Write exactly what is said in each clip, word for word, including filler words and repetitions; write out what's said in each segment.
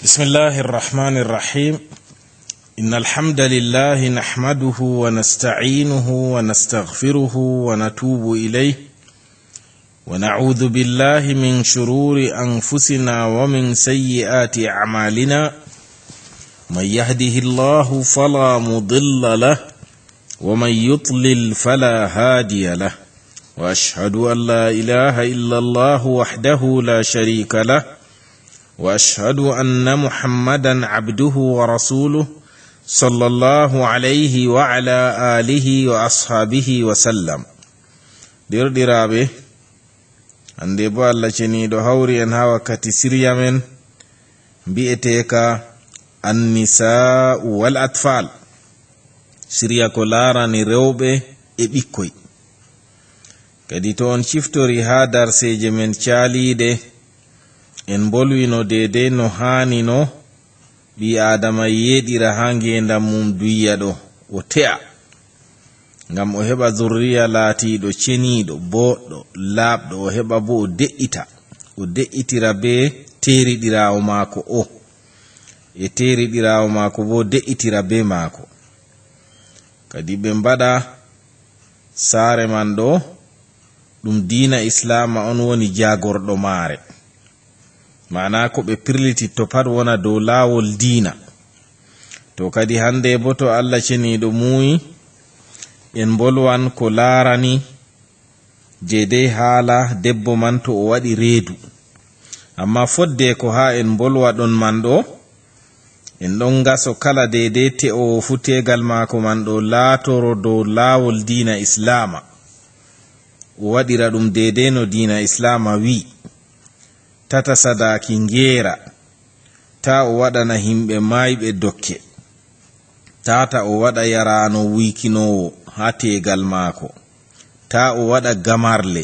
بسم الله الرحمن الرحيم. إن الحمد لله نحمده ونستعينه ونستغفره ونتوب إليه، ونعوذ بالله من شرور أنفسنا ومن سيئات أعمالنا. من يهده الله فلا مضل له، ومن يضلل فلا هادي له. وأشهد أن لا إله إلا الله وحده لا شريك له، وأشهد أن محمدا عبده ورسوله، صلى الله عليه وعلى آله وأصحابه وسلم. Deerɗiraaɓe, hannde bo Allah ceniiɗo hawri en haa wakkati sirya men mbi'eteeka Annisaa'u wal Atfal. Sirya ko laarani rewɓe e ɓikkoy. Kadi to on ciftori haa darseeje men caaliiɗe, en mbolwino deedey no haanino ɓii Aadama yeeɗira haa ngeendam mum duyya ɗo, o te'a. Ngam o heɓa zurriya laatiiɗo ceniiɗo, booɗɗo, laaɓɗo, o heɓa bo o de'ita. O de'itira bee teeriɗiraawo maako o. E teeriɗiraawo maako bo de'itira bee maako. Kadi ɓe mbaɗa saare man ɗo, ɗum diina Islaama on woni jaagorɗo maare. Maanaa ko ɓe pirlititto pat wona dow laawol diina. To kadi hannde bo to Allah ceniiɗo muuyi, en mbolwan ko laarani deedey haala debbo man to o waɗi reedu. Ammaa fodde ko haa en mbolwa ɗon man ɗo, en ɗon ngaso kala deedey te'oowo fuu teegal maako man ɗo laatoro dow laawol diina Islaama. O waɗira ɗum deedey no diina Islaama wi'i. Tata sadaaki ngeera, taa o waɗana himɓe maayɓe dokke, tata o waɗa yaraano wuykinoowo haa teegal maako, taa o waɗa gamarle,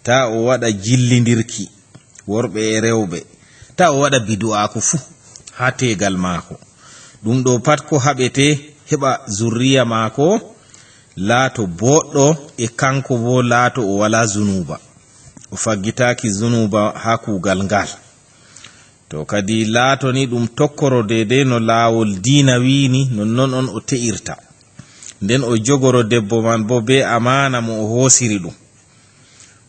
taa o waɗa jillindirki worɓe e rewɓe, taa o waɗa bidu'aaku fuu haa teegal maako. Ɗum ɗo pat ko haɓete heɓa zurriya maako laato booɗɗo e kanko boo laato o walaa zunuuba. O faggitaaki zunuuba haa kuugal ngaal. To kadi laatoni ɗum tokkoro deedey no laawol diina wi'ini, nonnon on o te'irta. Nden o jogoro debbo man boo bee amaana mo o hoosiri ɗum.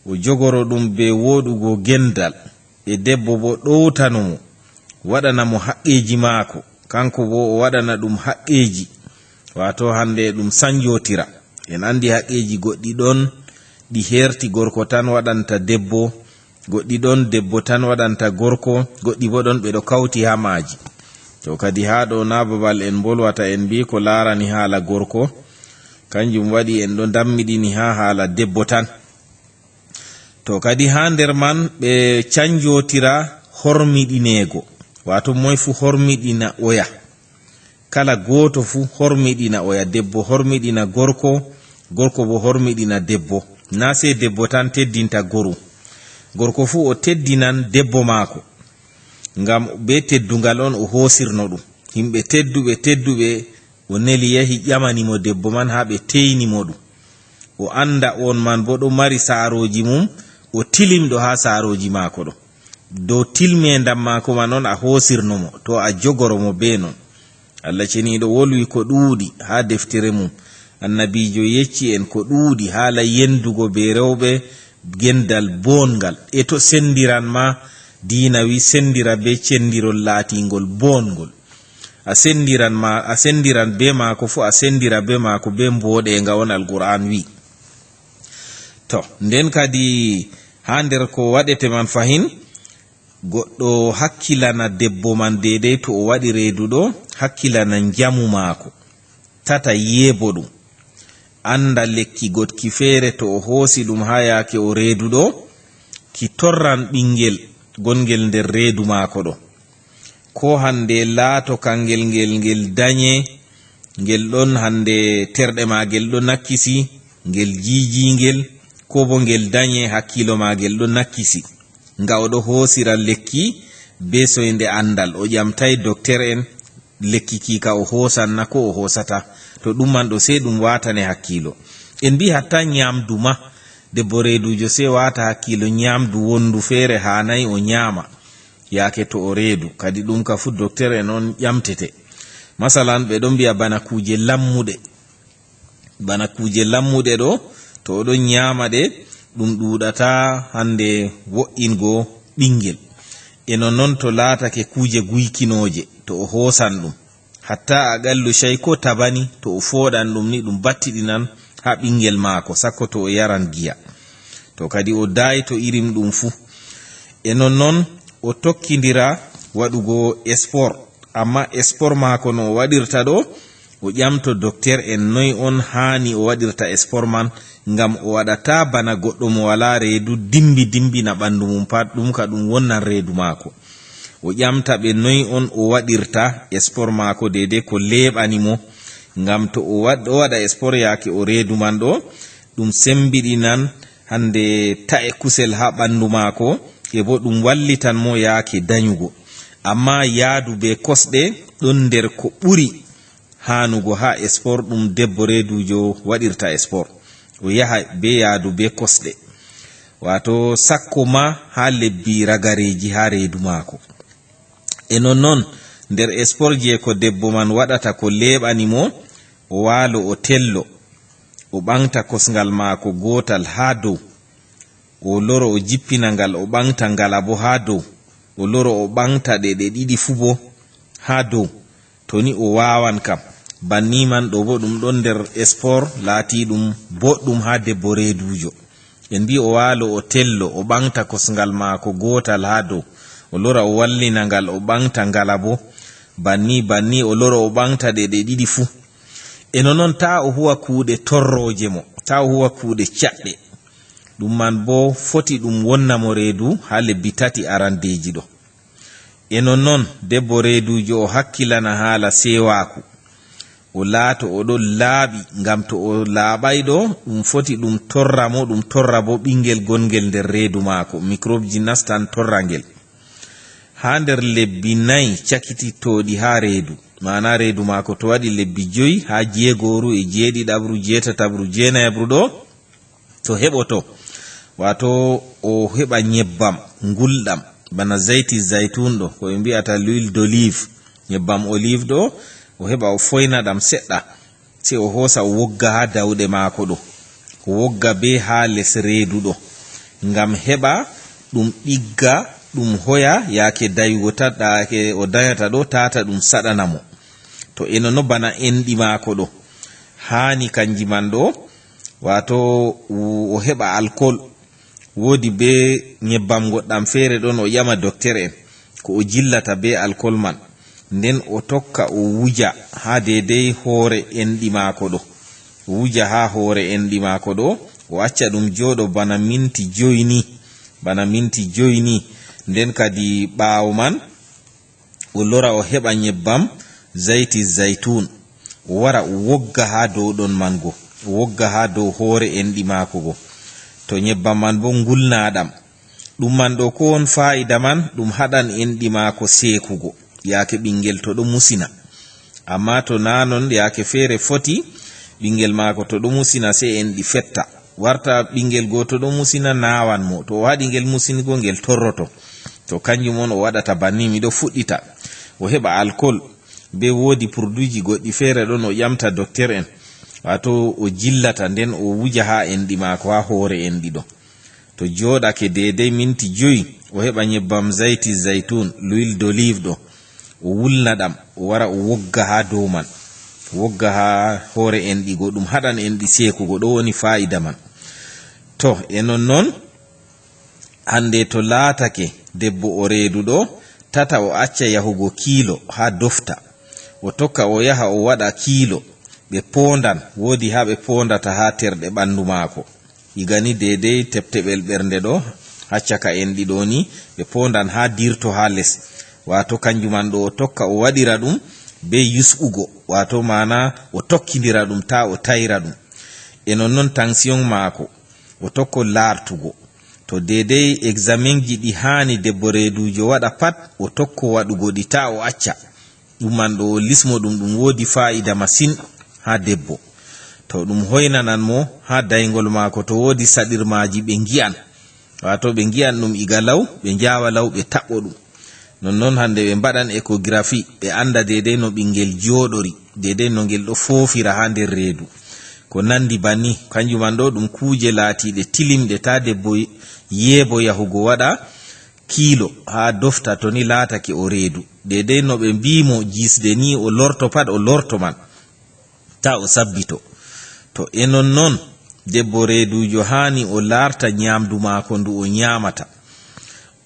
O jogoro ɗum bee wooɗugo gendal, e debbo boo ɗowtano mo, waɗana mo haqqeeji maako, kanko boo o waɗana ɗum haqqeeji. Waato hannde ɗum sanjotira. En anndi haqqeeji goɗɗi ɗon ɗi heerti gorko tan waɗanta debbo, goɗɗi ɗon debbo tan waɗanta gorko, goɗɗi boo ɗon ɓe ɗo kawti haa maaji. To kadi haa ɗo naa babal en mbolwata en mbi'i ko laarani haala gorko, kanjum waɗi en ɗo ndammiɗini haa haala debbo tan. To kadi haa nder man ɓe canjotira hormiɗineego, waato moy fuu hormiɗina oya. Kala gooto fuu hormiɗina oya, debbo hormiɗina gorko, gorko boo hormiɗina debbo. Naa sey debbo tan teddinta goru. Gorko fuu o teddinan debbo maako, ngam bee teddungal on o hoosirno ɗum. Yimɓe tedduɓe, tedduɓe, o neli yahi ƴamani mo debbo man haa ɓe teyni mo ɗum. O annda on man boo ɗo mari saarooji mum, o tilimɗo haa saarooji maako ɗo. Dow tilmeendam maako man on a hoosirno mo, to a jogoro mo bee non. Allah ceniiɗo wolwi ko ɗuuɗi haa deftere mum. Annabiijo yecci en ko ɗuuɗi haala yendugo bee rewɓe gendal boongal. E to senndiran ma, diina wi senndira bee cenndirol laatingol boongol. A senndiran ma, a senndiran bee maako fuu, a senndira bee maako bee mbooɗeeŋga on Alqur'aan wi. To, nden kadi haa nder ko waɗete man fahin, goɗɗo hakkilana debbo man deydey to o waɗi reedu ɗo, hakkilana njamu maako. Tata yeebo ɗum. Annda lekki goɗki feere to o hoosi ɗum haa yaake o reedu ɗo, ki torran ɓiŋngel gonngel nder reedu maako ɗo. Koo hannde laato kaŋngel ngel, ngel danye, ngel ɗon hannde terɗe maagel ɗo nakkisi, ngel jiijiiŋgel, koo boo ngel danye hakkiilo maagel ɗo nakkisi. Nga o ɗo hoosira lekki bee soynde anndal, o ƴamtaay dokter'en, lekki ki ka o hoosan na ko o hoosataa. To ɗum man ɗo, sey ɗum waatane hakkiilo. En mbi'i hatta nyaamdu ma, debbo reeduujo sey waata hakkiilo nyaamdu wonndu feere haanaay o nyaama. yaake to o reedu. Kadi ɗum ka fuu dokter en on ƴamtete. Masalan, ɓe ɗon mbi'a bana kuuje lammuɗe. Bana kuuje lammuɗe ɗo, to o ɗon nyaama ɗe, ɗum ɗuuɗataa hande wo'ingo ɓingel. E nonnon to laatake kuuje guykinooje, to o hoosan ɗum. Hatta agallu cay ko tabani, to o fooɗan ɗum ni, ɗum battiɗinan haa ɓingel maako, sakko to o yaran giya. To kadi o daayi to irim ɗum fuu. E nonnon o tokkindira waɗugo sport. Amma sport maako no o waɗirta ɗo, o ƴamto dokter en noy on haani o waɗirta sport man, ngam o waɗataa bana goɗɗo mo walaa reedu dimbi dimbi na ɓandu mum pat, ɗum ka ɗum wonnan reedu maako. O ƴamta ɓe noy on o waɗirta sport maako deydey ko leeɓani mo, ngam to o waɗ-, o waɗa sport yaake o reedu man ɗo, ɗum sembiɗinan hande ta'e kusel haa ɓandu maako, e bo ɗum wallitan mo yaake danyugo. Amma yaadu be kosɗe ɗon nder ko ɓuri haanugo haa sport ɗum debbo reeduujo waɗirta sport. O yaha be yaadu be kosɗe. Waato sakko ma haa lebbi ragareeji haa reedu maako. E nonnon, nder sport je ko debbo man waɗata ko leeɓani mo, o waalo o tello, o ɓaŋgta kosŋgal maako gootal haa dow, o loro o jippina ngal, o ɓaŋgta ngala bo haa dow, o loro o ɓaŋgta ɗe, ɗe ɗiɗi fuu bo haa dow. To ni o waawan kam. Banni man ɗo bo ɗum ɗon nder sport laatiiɗum boɗɗum haa debbo reeduujo. En mbi'i o waalo o tello, o ɓaŋgta kosŋgal maako gootal haa dow, o lora o wallina ngal, o ɓaŋgta ngala bo. Banni, banni o lora o ɓaŋgta ɗe, ɗe ɗiɗi fuu. E nonnon taa o huwa kuuɗe torrooje mo, taa o huwa kuuɗe caɗɗe. Ɗum man bo foti ɗum wonna mo reedu haa lebbi tati arandeeji ɗo. E nonnon, debbo reeduujo o hakkilana haala seewaaku. O laato o ɗon laaɓi, ngam to o laaɓay ɗo, ɗum foti ɗum torra mo, ɗum torra bo ɓingel gongel nder reedu maako. Mikrobji nastan torra ngel. Haa nder lebbi nayi cakitittooɗi haa reedu, maana reedu maako to waɗi lebbi joyi, haa jeegooru e jeeɗiɗaɓru, jeetataɓru, jeenayaɓru ɗo, to heɓoto, waato o heɓa nyebbam ngulɗam, bana zayti zaytun ɗo, ko ɓe mbi'ata l'huile d'olive, nyebbam olive ɗo, o heɓa o foyna ɗam seɗɗa, sey o hoosa o wogga haa dawɗe maako ɗo, o wogga be haa les reedu ɗo, ngam heɓa ɗum ɗigga, ɗum hoya, yaake dayugo ta-, yaake o dayata ɗo, taata ɗum saɗana mo. To e nonno bana enɗi maako ɗo, haani kanji man ɗo, waato o heɓa alkol. Woodi be nyebbam goɗɗam feere ɗon, o ƴama dokter en ko o jillata be alkol man. Nden o tokka o wuja haa deydey hoore enɗi maako ɗo. O wuja haa hoore enɗi maako ɗo, o acca ɗum jooɗo bana minti joyi ni, bana minti joyi ni. Nden kadi ɓaawo man, o lora o heɓa nyebbam zayti zaytun, o wara o wogga haa dow ɗon man go, o wogga haa dow hoore enɗi maako go. To nyebbam man bo ngulnaaɗam, ɗum man ɗo ko won faa'ida man? Ɗum haɗan enɗi maako seekugo, yaake ɓingel to ɗo musina. Amma to naa non, yaake feere foti, ɓingel maako to ɗo musina, sey enɗi fetta. Warta ɓingel gooto ɗo musina, naawan mo. To o haɗi ngel musingo, ngel torroto. To kanjum on o waɗata banni, miɗo fuɗɗita. O heɓa alkol, be woodi produitji goɗɗi feere ɗon o ƴamta dokter en, waato o jillata, nden o wuja haa enɗi maako, haa hoore enɗi ɗo. To jooɗake deydey minti joyi, o heɓa nyebbam zayti zaytun, l'huile d'olive ɗo, o wulna ɗam, o wara o wogga haa dow man, o wogga haa hoore enɗi go, ɗum haɗan enɗi seekugo, ɗo woni faa'ida man. To, e nonnon, hande to laatake debbo o reeduɗo, tata o acca yahugo kiilo haa dofta, o tokka o yaha o waɗa kiilo, ɓe poondan, woodi haa ɓe poondata haa terɗe ɓandu maako. Iga ni deydey tepteɓel ɓernde ɗo, haa caka enɗi ɗo ni, ɓe poondan haa dirto haa les. Waato kanjum man ɗo o tokka o waɗira ɗum be yusɓugo, waato maana o tokkindira ɗum, taa o tayra ɗum. E nonnon tansiyon maako, o tokko laartugo. To deydey egzamenji ɗi haani debbo reeduujo waɗa pat, o tokko waɗugo ɗi, taa o acca. Ɗum man ɗo o lismo ɗum, ɗum woodi faa'ida masin haa debbo. To ɗum hoynanan mo haa dayngol maako, to woodi saɗirmaaji ɓe ngi'an. Waato ɓe ngi'an ɗum iga law, ɓe njaawa law, ɓe taɓɓo ɗum. Nonnon hande ɓe mbaɗan échographie, ɓe anda deedey no ɓingel jooɗori, deedey no ngel ɗo foofira haa nder reedu. Ko nandi banni, kanjum man ɗo ɗum kuuje laatiiɗe tilimɗe, ta debbo yeebo yahugo waɗa kiilo haa dofta to ni laatake o reedu. Deedey no ɓe mbii mo jisde ni o lorto pat o lorto man. Ta o sabbito. To e non non, debbo reeduujo haani o laarta nyaamdu maako ndu o nyaamata.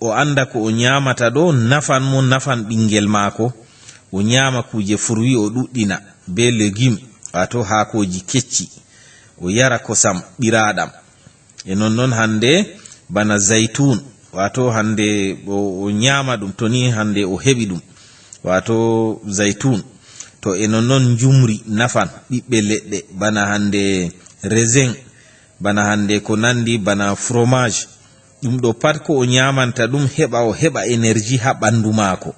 O annda ko o nyaamata ɗo nafan mo, nafan ɓinngel maako. O nyaama kuuje furwi, o ɗuɗɗina bee legum, waato haakooji kecci. O yara kosam ɓiraaɗam. E non non hannde bana zaytun, waato hannde o, o nyaama ɗum, to ni hannde o heɓi ɗum, waato zaytun. To e non non njumri nafan ɓiɓɓe leɗɗe, bana hannde raisin, bana hannde ko nandi bana fromage. Ɗum ɗo pat ko o nyaamanta ɗum heɓa, o heɓa énergie haa ɓanndu maako.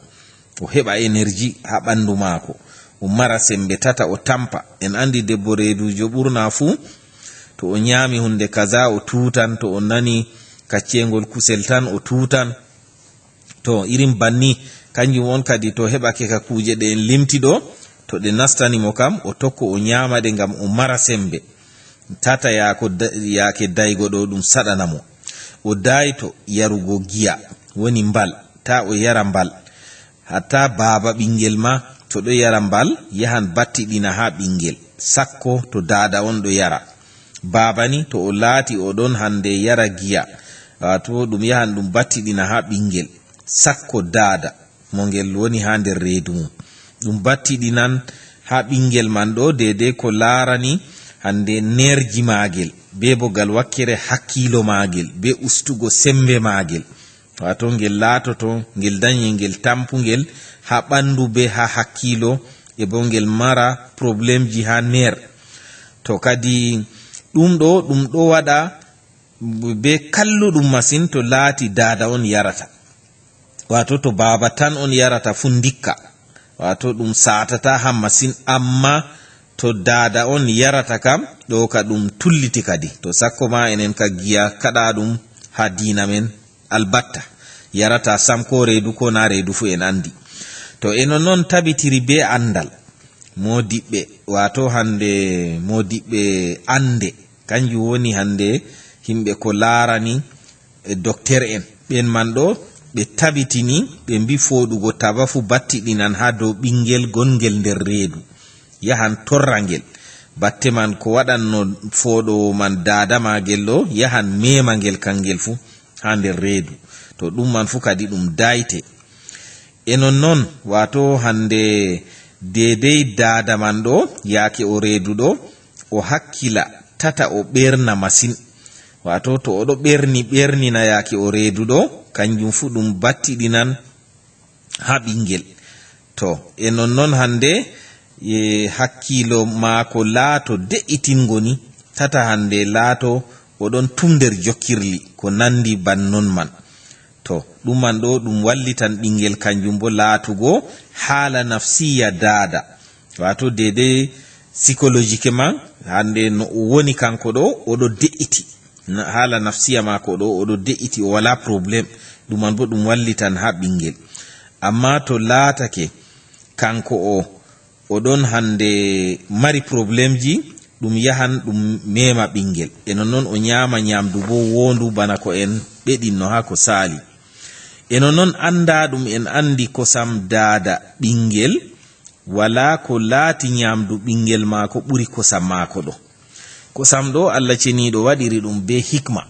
O heɓa énergie haa ɓanndu maako. O mara sembe tata, o tampa. En anndi debbo reeduujo ɓurna fuu, to o nyaami huunde kaza, o tuutan, to o nani kacceengol kusel tan, o tuutan. To irin banni, kanjum on kadi to heɓake ka kuuje ɗe en limti ɗo, to ɗe nastani mo kam, o tokko o nyaama ɗe ngam o mara sembe. Tata yaako da-, yaake daygo ɗo ɗum saɗana mo. O daayto yarugo giya, woni mbal, ta o yara mbal. Hatta baaba ɓinngel ma, to ɗo yara mbal, yahan battiɗina haa ɓinngel, sakko to daada on ɗo yara. Baaba ni, to o laati o ɗon hannde yara giya, waato ɗum yahan ɗum battiɗina haa ɓinngel, sakko daada mo ngel woni haa nder reedu mum. Ɗum battiɗinan haa ɓinngel man ɗo, deedey ko laarani hannde neerji maagel, bee bo gal wakkere hakkiilo maagel, bee ustugo sembe maagel. Waato ngel laatoto, ngel dañi ngel tampungel haa ɓanndu bee haa hakkiilo, e bo ngel mara problemji haa neer. To kadi ɗum ɗo, ɗum ɗo waɗa bee kalluɗum masin to laati daada on yarata. Waato to baaba tan on yarata fuu ndikka. Waato ɗum saatata haa masin, amma to daada on yarata kam, ɗo ka ɗum tulliti kadi. To sakko ma enen ka giya kaɗa ɗum haa diina men albatta. Yarata sam ko reedu ko na reedu fuu en anndi. To e non non tabitiri bee anndal. Moodiɓɓe, waato hannde moodiɓɓe annde, kanjum woni hannde yimɓe ko laarani e dokter en. Ɓen man ɗo, ɓe tabitini, ɓe mbi fooɗugo taba fuu battiɗinan haa dow ɓinngel gongel nder reedu. Yahan torra ngel. Batte man ko waɗanno fooɗoowo man daada maagel ɗo, yahan meema ngel kangel fuu haa nder reedu. To ɗum man fuu kadi ɗum daayte. E non non, waato hannde deedey daada man ɗo, yaake o reedu ɗo, o hakkila tata o ɓeerna masin. Waato to o ɗo ɓeerni, ɓeernina yaake o reedu ɗo, kanjum fuu ɗum battiɗinan haa ɓinngel. To, e non non hannde, e hakkiilo maako laato de'itingo ni, tata hannde laato o ɗon tum nder jokkirli, ko nandi bannon man. To, ɗum man ɗo, ɗum wallitan ɓinngel kanjum bo laatugo haala nafsiya daada. Waato deedey psychologiquement, hannde no o woni kanko ɗo, o ɗo de'iti. Na-, haala nafsiya maako ɗo, o ɗo de'iti, o walaa problème. Ɗum man bo ɗum wallitan haa ɓinngel. Amma to laatake kanko o, o ɗon hannde mari problemji, ɗum yahan ɗum meema ɓinngel. E non non o nyaama nyaamdu bo woondu bana ko en ɓeɗinno haa ko saali. E non non annda ɗum en anndi kosam daada ɓinngel, walaa ko laati nyaamdu ɓinngel maako ɓuri kosam maako ɗo. Kosam ɗo Allah ceniiɗo waɗiri ɗum bee hikma.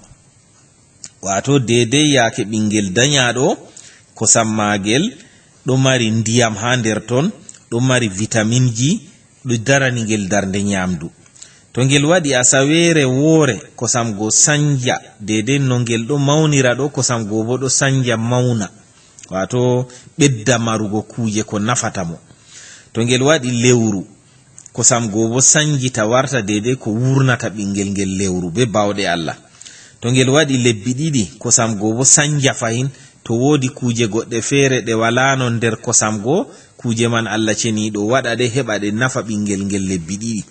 Waato deedey yaake ɓinngel danyaaɗo, kosam maagel ɗo mari ndiyam haa nder ton, ɗo mari vitaminji, ɗo darani ngel darnde nyaamdu. To ngel waɗi asaweere woore, kosam go sanja, deedey no ngel ɗo mawnira ɗo, kosam go bo ɗo sanja mawna. Waato ɓedda marugo kuuje ko nafata mo. To ngel waɗi lewru, kosam go bo sanjita warta deedey ko wurnata ɓinngel ngel lewru bee baawɗe Allah. To ngel waɗi lebbi ɗiɗi, kosam go bo sanja fahin. To woodi kuuje goɗɗe feere ɗe walaano nder kosam go, kuuje man Allah ceniiɗo waɗa ɗe heɓa ɗe nafa ɓinngel ngel lebbi ɗiɗi.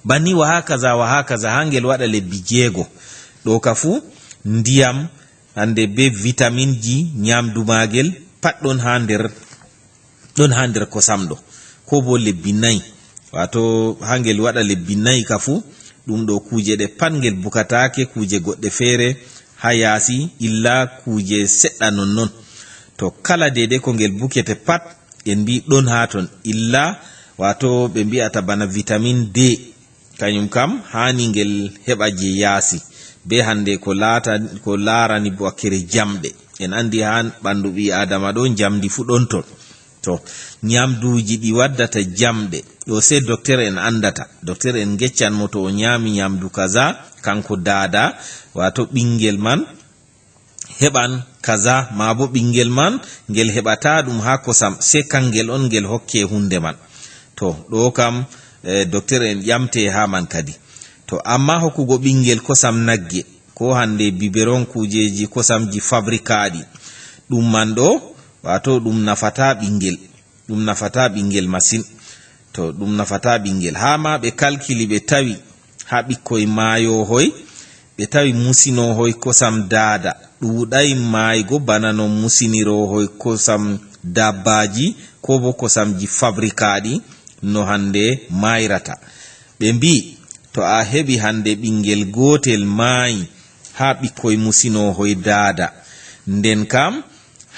Banni wa hakaza, wa hakaza, haa ngel waɗa lebbi jeego. Ɗo ka fuu ndiyam, hannde bee vitaminji, nyaamdu maagel, pat ɗon haa nder, ɗon haa nder kosam ɗo, ko bo lebbi nayi, waato haa ngel waɗa lebbi nayi ka fuu, ɗum ɗo kuuje ɗe pat ngel bukataake kuuje goɗɗe feere haa yaasi, illa kuuje seɗɗa nonnon. To kala deydey ko ngel bukete pat, en mbi'i ɗon haa ton, illa waato ɓe mbi'ata bana vitamin D, kanyum kam haani ngel heɓa je yaasi. Be hande ko laata, ko laarani wakkere jamɗe. En andi haa ɓandu ɓii Aadama ɗo, njamndi fu ɗon ton. To, nyamduuji ɗi waddata jamɗe, ɗo sey dokter en andata. Dokter en ngeccan mo to o nyaami nyamdu kaza, kanko daada, waato ɓingel man, heɓan kaza, maa bo ɓingel man ngel heɓata ɗum haa kosam, sey kangel on ngel hokke hunde man. To, ɗo kam, eh, dokter en ƴamte haa man kadi. To, amma hokkugo ɓingel kosam nagge, ko hande biberon, kujeji kosamji fabrikaaɗi, ɗum man ɗo, waato ɗum nafata ɓingel. Ɗum nafata ɓingel masin. To, ɗum nafata ɓingel. Haa ma ɓe kalkili, ɓe tawi haa ɓikkoy maayohoy, ɓe tawi musinohoy kosam daada, ɗuuɗay maaygo bana no musinirohoy kosam dabbaaji, ko bo kosamji fabrikaaɗi no hande maayrata. Ɓe mbi'i, to a heɓi hande ɓingel gootel maayi haa ɓikkoy musinohoy daada, nden kam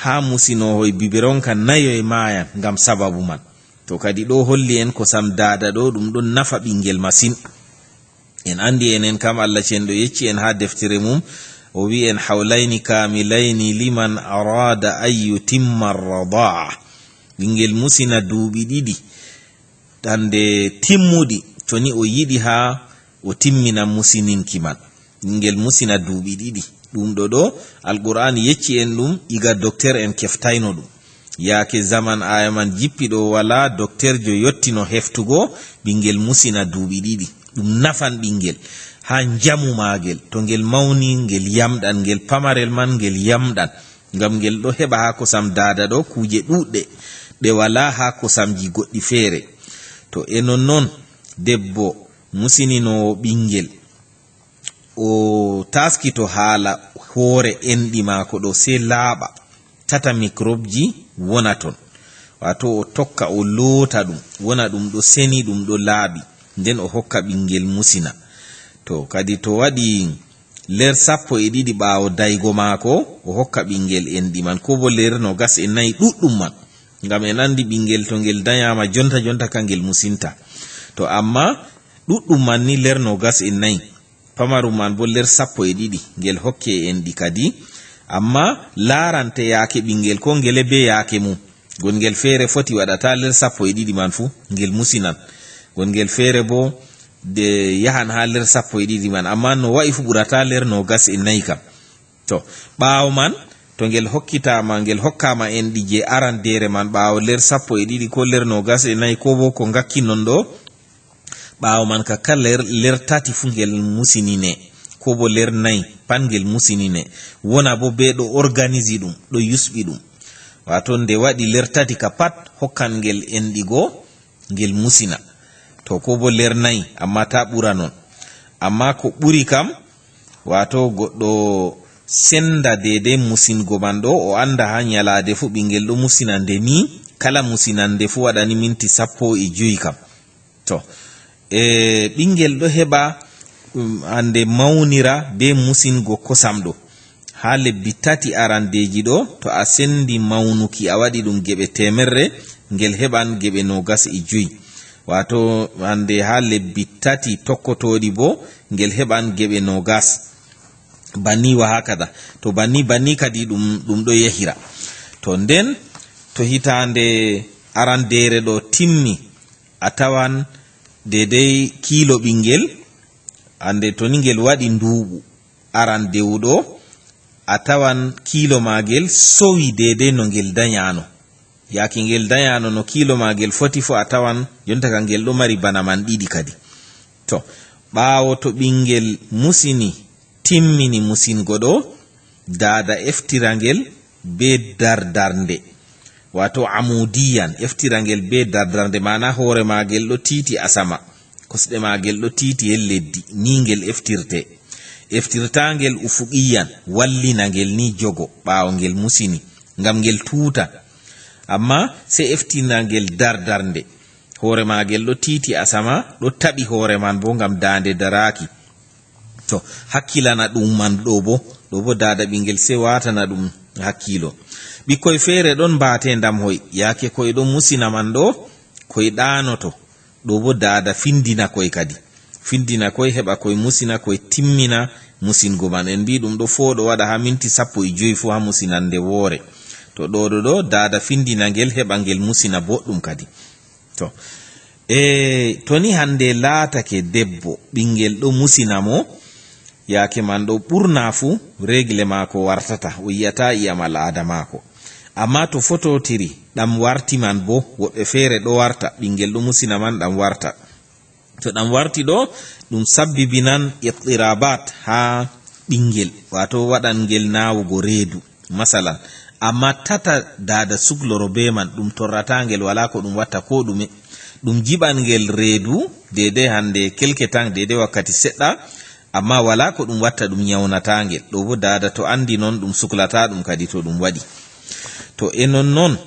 haa musinohoy biberonka nayoy maayan ngam sababu man. To kadi ɗo holli en kosam daada ɗo ɗum ɗon nafa ɓingel masin. En andi enen kam Allah cenɗo yecci en haa deftere mum, o wi'i en hawlayni kamilayni liman arada an yutimma radaa. Ɓingel musina duuɓi ɗiɗi, hande timmuɗi, to ni o yiɗi haa o timmina musininki man. Ɓingel musina duuɓi ɗiɗi. Ɗum ɗo ɗo, Alqur'aani yecci en ɗum, iga dokter en keftayno ɗum. Yaake zaman aaya man jippi ɗo, walaa dokterjo yottino heftugo ɓingel musina duuɓi ɗiɗi. Ɗum nafan ɓingel haa njamu maagel. To ngel mawni, ngel yamɗan, ngel pamarel man, ngel yamɗan. Ngam ngel ɗo heɓa haa kosam daada ɗo kuuje ɗuuɗɗe, ɗe walaa haa kosamji goɗɗi feere. To e nonnon, debbo musininoowo ɓingel, o taaskito haala hoore enɗi maako ɗo, sey laaɓa, tata mikrobji wona ton. Waato o tokka, o loota ɗum, wona ɗum ɗo seni, ɗum ɗo laaɓi. Nden o hokka ɓingel musina. To, kadi to waɗi ler sappo e ɗiɗi ɓaawo daygo maako, o hokka ɓingel enɗi man, ko bo ler noogas e nayi ɗuɗɗum man. Ngam en andi ɓingel to ngel danyaama jonta jonta ka ngel musinta. To amma ɗuɗɗum man ni ler noogas e nayi, pamarum man bo ler sappo e ɗiɗi, ngel hokke enɗi kadi. Amma laarante yaake ɓingel ko ngele be yaake mum. Gongel feere foti waɗata ler sappo e ɗiɗi man fu, ngel musinan. Gongel feere bo de yahan haa ler sappo e ɗiɗi man, amma no wa'i fu ɓurata ler noogas e nayi kam. To, ɓaawo man, to ngel hokkitaama, ngel hokkaama enɗi je arandeere man, ɓaawo ler sappo e ɗiɗi ko ler noogas e nayi, ko bo ko ngakki non ɗo, ɓaawo man ka kala ler, ler tati fu ngel musinine, ko bo ler nayi pat ngel musinine. Wona bo be ɗo organisi ɗum, ɗo yusɓi ɗum. Waato nde waɗi ler tati ka pat, hokkan ngel enɗi go, ngel musina. To, ko bo ler nayi, amma ta ɓura non. Amma ko ɓuri kam, waato goɗɗo senda deydey musingo man ɗo, o anda haa nyalaade fu ɓingel ɗo musina nde nii, kala musinande fu waɗani minti sappo e jowi kam. To, e, ɓingel ɗo heɓa, um, hande mawnira be musingo kosam ɗo. Haa lebbi tati arandeeji ɗo, to a sendi mawnuki, a waɗi ɗum geɓe teemerre, ngel heɓan geɓe noogas e jowi. Waato, hande haa lebbi tati tokkotooɗi bo, ngel heɓan geɓe noogas. Banni wa haakada. To banni, banni kadi ɗum, ɗum ɗo yahira. To nden, to hitaande arandeere ɗo timmi, a tawan deydey kiilo ɓingel, hande to ni ngel waɗi nduuɓu arandewu ɗo, a tawan kiilo maagel sowi deydey no ngel danyaano. Yaake ngel danyaano no kiilo maagel foti fu, a tawan jonta ka ngel ɗo mari bana man ɗiɗi kadi. To, ɓaawo to ɓingel musini, timmini musingo ɗo, daada eftira ngel be dardarnde, waato amudiyan, eftira ngel be dardarnde, maana hoore maagel ɗo tiiti asama, kosɗe maagel ɗo tiiti e leddi, ni ngel eftirte. Eftirta ngel ufuqiyan, wallina ngel ni jogo, ɓaawo ngel musini. ngam ngel tuuta. Amma sey eftina ngel dardarnde. Hoore maagel ɗo tiiti asama, ɗo taɓi hoore man boo ngam daande daraaki. To, hakkilana ɗum man ɗo boo. Ɗo boo daada ɓiŋngel sey waatana ɗum hakkiilo. Ɓikkoy feere ɗon mbaate ndamhoy. Yaake koy ɗon musina man ɗo, koy ɗaanoto. Ɗo boo daada findina koy kadi. Findina koy heɓa koy musina, koy timmina musingo man. En mbi'i ɗum ɗo fooɗo waɗa haa minti sappo e jowi fuu haa musinannde woore. To ɗo ɗo ɗo, daada findina ngel heɓa ngel musina boɗɗum kadi. To, e, to ni hannde laatake debbo, ɓiŋngel ɗo musina mo, yaake man ɗo ɓurna fuu reegle maako wartata, o yi'ataa ƴi'am al'aada maako. Ammaa to fotootiri, ɗam warti man boo, woɓɓe feere ɗo warta, ɓiŋngel ɗo musina man ɗam warta. To ɗam warti ɗo, ɗum sabbibinan ittiraabaat haa ɓiŋngel, waato waɗan ngel naawugo reedu, masalan. Ammaa tata daada sukloro bee man, ɗum torrataa ngel, walaa ko ɗum watta koo ɗume. Ɗum jiɓan ngel reedu, deydey hannde kelke tan, deydey wakkati seɗɗa, ammaa walaa ko ɗum watta, ɗum nyawnataa ngel. Ɗo boo daada to anndi non, ɗum suklataa ɗum kadi to ɗum waɗi. To e non non,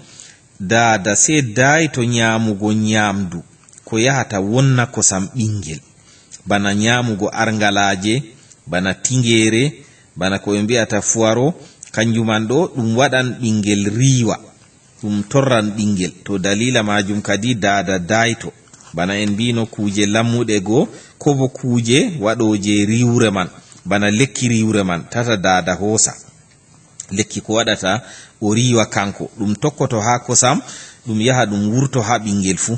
daada sey daayto nyaamugo nyaamdu ko yahata wonna kosam ɓiŋngel, bana nyaamugo arngalaaje, bana tiŋgeere, bana ko ɓe mbi'ata fuwaro, kanjum man ɗo ɗum waɗan ɓiŋngel riiwa, ɗum torran ɓiŋngel. To daliila maajum kadi daada daayto, bana en mbi'no kuuje lammuɗe go, koo boo kuuje waɗooje riiwre man, bana lekki riiwre man, tata daada hoosa. Lekki ko waɗata o riiwa kanko. Ɗum tokkoto haa kosam, ɗum yaha ɗum wurto haa ɓiŋngel fuu.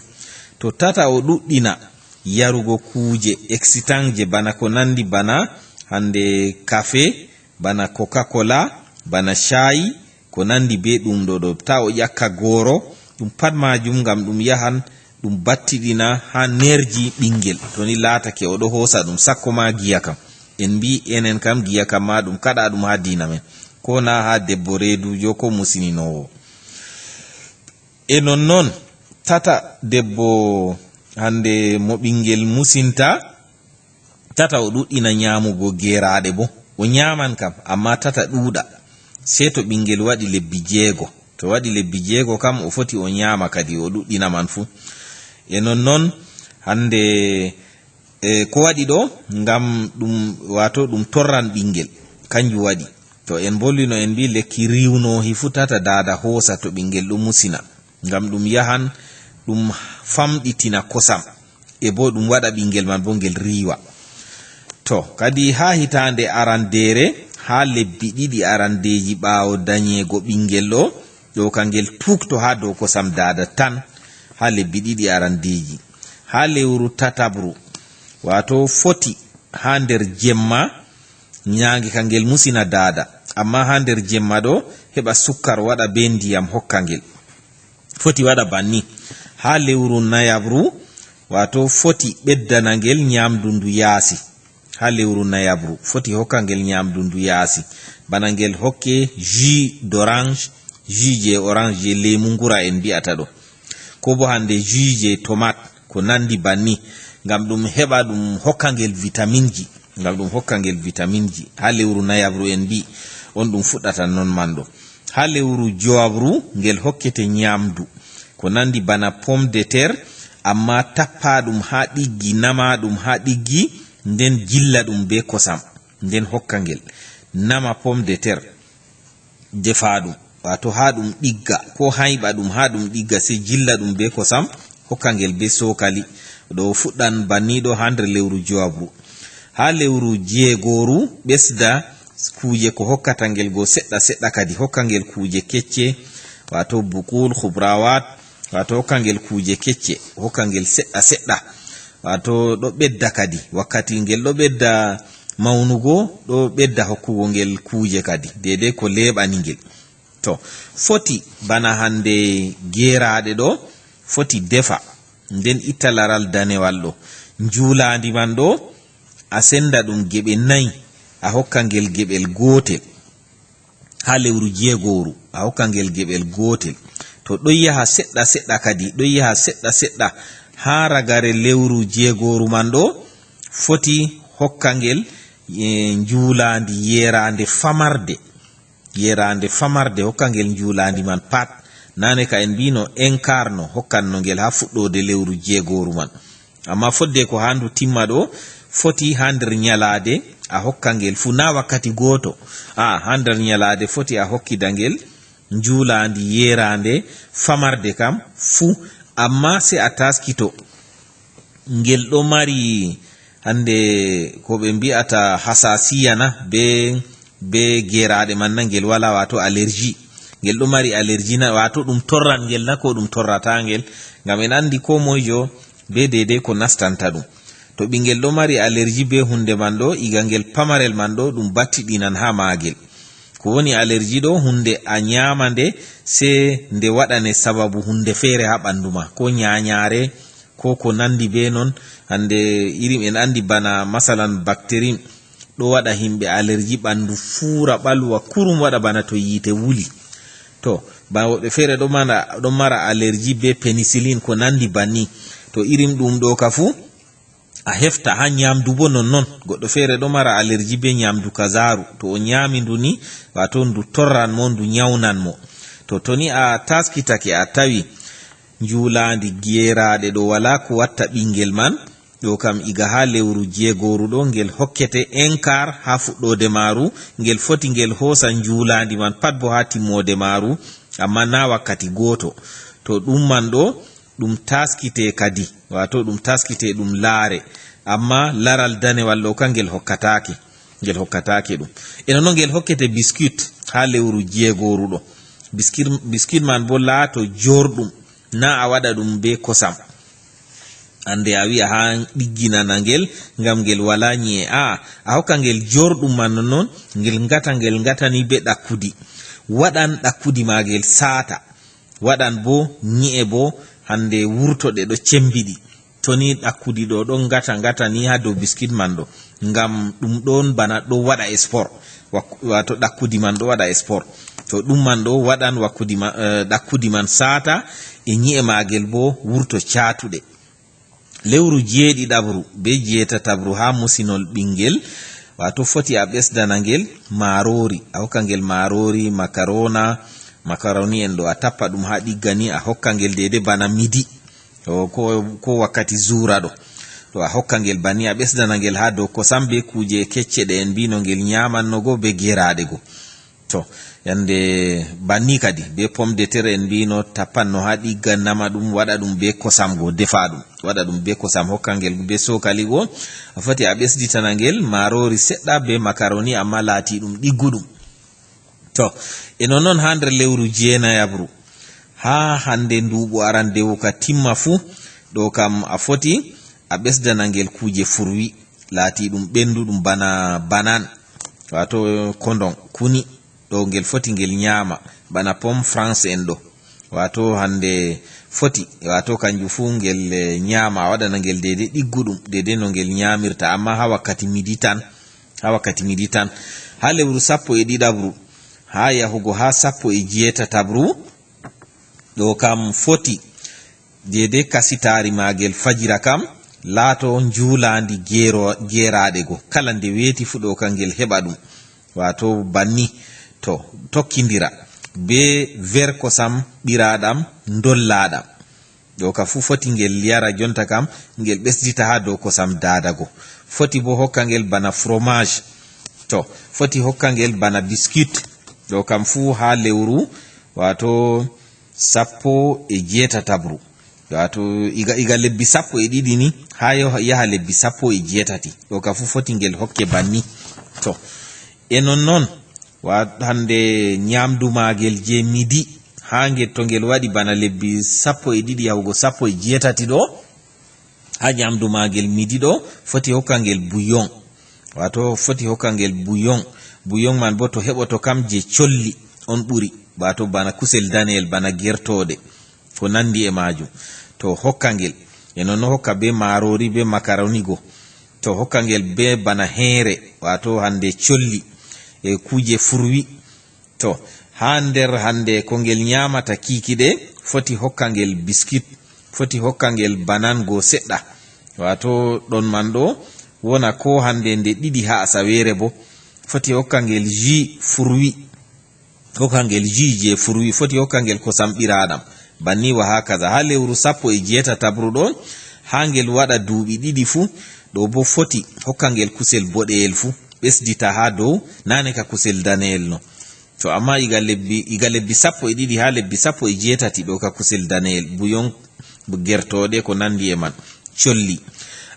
To tata o ɗuɗɗina yarugo kuuje excitant je bana ko nanndi bana hannde kafe, bana Coca-Cola, bana caayi, ko nanndi bee ɗum ɗo ɗo. Taa o ƴakka gooro, ɗum pat maajum ngam ɗum yahan ɗum battiɗina haa neerji ɓiŋngel. To ni laatake o ɗo hoosa ɗum, sakko ma giya kam. En mbi'i enen kam giya kam ma ɗum kaɗa ɗum haa diina men. Koo na haa debbo reeduujo koo musininoowo. E non non, tata debbo hannde mo ɓiŋngel musinta, tata o ɗuɗɗina nyaamugo geeraaɗe boo. O nyaaman kam, ammaa tata ɗuuɗa. Sey to ɓiŋngel waɗi lebbi jeego. To waɗi lebbi jeego kam, o foti o nyaama kadi, o ɗuɗɗina man fuu. E non non, hannde, e, ko waɗi ɗo, ngam ɗum, waato ɗum torran ɓiŋngel. Kanjum waɗi. To en mbolwino en mbi'i lekki riiwnoohi fuu tata daada hoosa to ɓiŋngel ɗo musina. Ngam ɗum yahan, ɗum famɗitina kosam. E boo ɗum waɗa ɓiŋngel man boo ngel riiwa. To, kadi haa hitaande arandeere, haa lebbi ɗiɗi arandeeji ɓaawo danyeego ɓiŋngel ɗo, ɗo ka ngel tuukto haa dow kosam daada tan, haa lebbi ɗiɗi arandeeji. Haa lewru tatabru, waato foti haa nder jemma, nyaange ka ngel musina daada, ammaa haa nder jemma ɗo, heɓa sukkar waɗa bee ndiyam hokka ngel. Foti waɗa banni. Haa lewru nayabru, waato foti ɓeddana ngel nyaamdu ndu yaasi. Haa lewru nayabru, foti hokka ngel nyaamdu ndu yaasi. Bana ngel hokke jus d'orange, jus je orange, je leemu ngura en mbi'ata ɗo. Koo boo hannde jus je tomate, ko nanndi banni. Ngam ɗum heɓa ɗum hokka ngel vitaminji. Ngam ɗum hokka ngel vitaminji. Haa lewru nayabru en mbi'i, on ɗum fuɗɗata non man ɗo. Haa lewru jowaɓru ngel hokkete nyaamdu. Ko nanndi bana pomme de terre, ammaa tappa ɗum haa ɗiggi, nama ɗum haa ɗiggi, nden jilla ɗum bee kosam, nden hokka ngel. Nama pomme de terre, defa ɗum, waato haa ɗum ɗigga, koo hayɓa ɗum haa ɗum ɗigga, sey jilla ɗum bee kosam, hokka ngel bee sookali. Ɗo fuɗɗan banni ɗo haa nder lewru jowaɓru. Haa lewru jeegooru, ɓesda kuuje ko hokkata ngel go seɗɗa seɗɗa kadi. Hokka ngel kuuje kecce, waato bukul, khubrawat, waato hokka ngel kuuje kecce, hokka ngel seɗɗa seɗɗa. Waato ɗo ɓedda kadi. Wakkati ngel ɗo ɓedda mawnugo, ɗo ɓedda hokkugo ngel kuuje kadi. Deydey ko leeɓani ngel. To, foti bana hannde geeraaɗe ɗo, foti defa, nden itta laral danewal ɗo. Njuulaandi man ɗo, a senda ɗum geɓe nayi, a hokka ngel geɓel gootel. Haa lewru jeegooru, a hokka ngel geɓel gootel. To ɗon yaha seɗɗa seɗɗa kadi, ɗon yaha seɗɗa seɗɗa haa ragare lewru jeegooru man ɗo, foti hokka ngel, e, njuulaandi yeeraande famarde. yeraande famarde, hokka ngel njuulaandi man pat. Naane ka en mbino enkarno, hokkanno ngel haa fuɗɗoode lewru jeegooru man. Amma fodde ko haa ndu timma ɗo, foti haa nder nyalaade a hokka ngel fuu, na wakkati gooto. A, haa nder nyalaade foti a hokkida ngel njuulaandi yeraande famarde kam fuu, amma sey a taaskito. Ngel ɗo mari hannde ko ɓe mbi'ata hasasiya na, be, be geeraaɗe man na, ngel wala, waato allergie. Ngel ɗo mari allergie na, waato ɗum torran ngel na, ko ɗum torrata ngel. Ngam en anndi ko moyjo be deydey ko nastanta ɗum. To ɓingel ɗo mari allergie be hunde man ɗo, iga ngel pamarel man ɗo, ɗum battiɗinan haa maagel. Ko woni allergie ɗo, hunde a nyaama nde, sey nde waɗane sababu hunde feere haa ɓandu ma, ko nyaanyaare, ko ko nandi be non. Hannde irin en anndi bana masalan bactérie ɗo waɗa himɓe allergie, ɓandu fuura ɓalwa kurum, waɗa bana to yiite wuli. To, ba woɓɓe feere ɗo mara, ɗo mara allergie be penicilline, ko nandi banni. To irin ɗum ɗo ka fuu, a hefta haa nyaamdu bo nonnon. Goɗɗo feere ɗo mara allergie be nyaamdu kazaaru. To o nyaami ndu ni, waato ndu torran mo, ndu nyawnan mo. To, to ni a taaskitake, a tawi njuulaandi geeraaɗe ɗo wala ko watta ɓingel man, ɗo kam iga haa lewru jeegooru ɗo, ngel hokkete enkar haa fuɗɗoode maaru, ngel foti ngel hoosa njuulaandi man pat bo haa timmoode maaru, amma na wakkati gooto. To ɗum man ɗo, ɗum taaskite kadi, waato ɗum taaskite ɗum laare, amma laral danewal ɗo ka ngel hokkataake, ngel hokkataake ɗum. E non ngel hokkete biskit haa lewru jeegooru ɗo. Biskit, biskit man bo laato joorɗum, na a waɗa ɗum be kosam. Hannde a wi'a haa ɗigginana ngel, ngam ngel wala nyi'e. Aa, a hokka ngel joorɗum man non, ngel ngata, ngel ngata ni be ɗakkudi. Waɗan ɗakkudi maagel saata. Waɗan bo nyi'e bo hannde wurto ɗe ɗo cembiɗi. To ni ɗakkudi ɗo ɗon ngata ngata ni haa dow biskit man ɗo, ngam ɗum ɗon bana ɗo waɗa sport, wak-, waato ɗakkudi man ɗo waɗa sport. To ɗum man ɗo waɗan wakkudi ma-, eh, ɗakkudi man saata e nyi'e maagel bo wurto caatuɗe. Lewru jeeɗiɗaɓru be jeetatabru haa musinol ɓingel, waato foti a ɓesdana ngel maaroori, a hokka ngel maaroori, makarona, makaroni en ɗo a tappa ɗum haa ɗigga ni, a hokka ngel deede bana midi. O, ko, ko wakkati zuura ɗo. To a hokka ngel banni, a ɓesdana ngel haa dow kosam be kuuje kecce ɗe en mbino ngel nyaamanno go be geeraaɗe go. To, yande banni kadi, be pomme de terre en mbino tappanno haa ɗigga, nama ɗum, waɗa ɗum be kosam go, defa ɗum. Waɗa ɗum be kosam, hokka ngel be sookali go. A foti a ɓesditana ngel maaroori seɗɗa be makaroni, amma laati ɗum ɗigguɗum. To, e nonnon haa nder lewru jeenayaɓru, haa hande nduuɓu arandewu ka timma fuu, ɗo kam a foti a ɓesdana ngel kuuje furwi, laati ɗum ɓenduɗum bana banan, waato kondon, kuni, ɗo ngel foti ngel nyaama, bana pomme France en ɗo. Waato hande foti, waato kanjum fuu ngel, eh, nyaama, a waɗana ngel deede ɗigguɗum, deede no ngel nyaamirta, amma haa wakkati midi tan, haa wakkati midi tan. Haa lewru sappo e ɗiɗaɓru, haa yahugo haa sappo e jeetataɓru, ɗo kam foti deede kasitaari maagel fajira kam laato njuulaandi geero-, geeraaɗe go. Kala nde weeti fuu ɗo kam ngel heɓa ɗum. Waato banni to tokkindira bee ver kosam ɓiraaɗam ndollaaɗam. Ɗo ka fuu foti ngel yara jonta kam, ngel ɓesdita haa dow kosam daada go. Foti bo hokka ngel bana fromage. To, foti hokka ngel bana biskit. Ɗo kam fuu haa lewru, waato sappo e jeetataɓru. Waato iga, iga lebbi sappo e ɗiɗi ni, haa yo-, yaha lebbi sappo e jeetati. Ɗo ka fuu foti ngel hokke banni. To, e nonnon, wa-, hande nyaamdu maagel je midi, haa ngel, to ngel waɗi bana lebbi sappo e ɗiɗi yahugo sappo e jeetati ɗo, haa nyaamdu maagel midi ɗo, foti hokka ngel bouillon. Waato foti hokka ngel bouillon. Bouillon man bo to heɓoto kam je colli on ɓuri. Waato bana kusel daneyel, bana gertooɗe, ko nandi e maajum. To hokka ngel. E nonno hokka be maaroori, be makaroni go. To hokka ngel be bana heere, waato hande colli, e kuuje furwi. To, haa nder hande ko ngel nyaamata kiikiɗe, foti hokka ngel biskit, foti hokka ngel banan go seɗɗa. Waato ɗon man ɗo wona ko hande nde ɗiɗi haa asaweere bo. Foti hokka ngel jus fruit. Hokka ngel jus je fruit, foti hokka ngel kosam ɓiraaɗam. Banni wa hakaza. Haa lewru sappo e jeetataɓru ɗo, haa ngel waɗa duuɓi ɗiɗi fuu, ɗo boo foti hokka ngel kusel boɗeyel fuu, ɓesdita haa dow, naane ka kusel daneyel no. To amma iga lebbi, iga lebbi sappo e ɗiɗi haa lebbi sappo e jeetati ɗo ka kusel daneyel, buyon gertooɗe ko nandi e man, colli.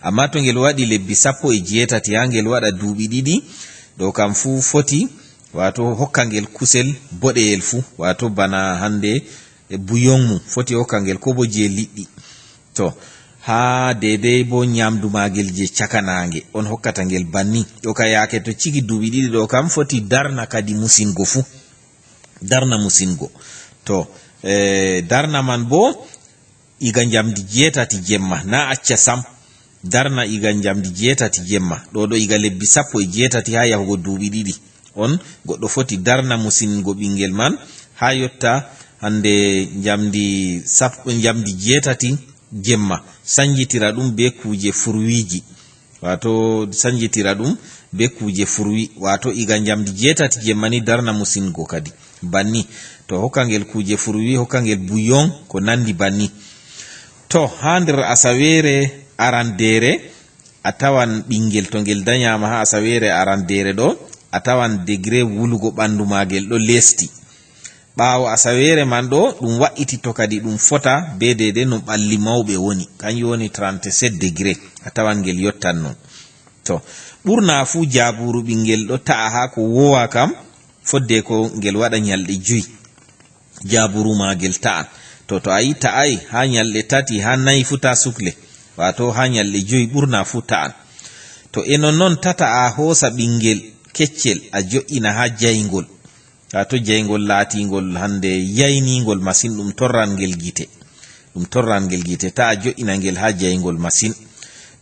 Amma to ngel waɗi lebbi sappo e jeetati haa ngel waɗa duuɓi ɗiɗi, ɗo kam fuu foti, waato hokka ngel kusel boɗeyel fuu, waato bana hande e buyon mum, foti hokka ngel ko bo je liɗɗi. To, haa deydey bo nyamdu maagel je caka naange, on hokkata ngel banni. Ɗo ka yaake to ciki duuɓi ɗiɗi ɗo kam foti darna kadi musingo fuu. Darna musingo. To, eh, darna man bo iga njamdi jeetati jemma, na acca sam. Darna iga njamdi jeetati jemma. Ɗo ɗo iga lebbi sappo e jeetati haa yahugo duuɓi ɗiɗi. On goɗɗo foti darna musingo ɓingel man haa yotta hande njamdi sappo, njamdi jeetati jemma. Sanjitira ɗum be kuuje furwiiji. Waato sanjitira ɗum be kuuje furwi. Waato iga njamdi jeetati jemma ni darna musingo kadi. Banni. To hokka ngel kuuje furwi, hokka ngel buyon ko nandi banni. To haa nder asaweere arandeere, a tawan ɓingel to ngel danyama haa asaweere arandeere ɗo, a tawan degré wulugo ɓandu maagel ɗo leesti. Ɓaawo asaweere man ɗo, ɗum waɗɗititto kadi ɗum fota be deydey no ɓalli mawɓe woni. Kanjum woni trente-sept degré. A tawan ngel yottan non. To, ɓurna fuu jaabuuru ɓingel ɗo ta'a haa ko wowa kam, fodde ko ngel waɗa nyalɗe joyi. Jaabuuru maagel ta'an. To, to a yi ta'ay haa nyalɗe tati, haa nayi fuu ta sukle. Waato haa nyalɗe joyi ɓurna fuu ta'an. To, e non non tata a hoosa ɓingel keccel a jo'ina haa jayngol. Haa to jayngol laatingol hande yayningol masin, ɗum torran ngel gite. Ɗum torran ngel gite. Ta a jo'ina ngel haa jayngol masin.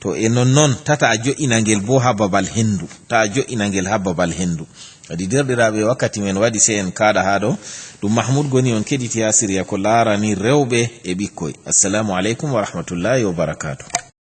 To e non non, tata a jo'ina ngel bo haa babal hendu. Ta a jo'ina ngel haa babal hendu. Kadi, deerɗiraaɓe, wakkati men waɗi, sey en kaaɗa haa ɗo. Ɗum Mahmud Goni on keɗiti haa siriya ko laarani rewɓe e ɓikkoy. Assalamu aleykum wa rahmatullahi wa barakaatuh.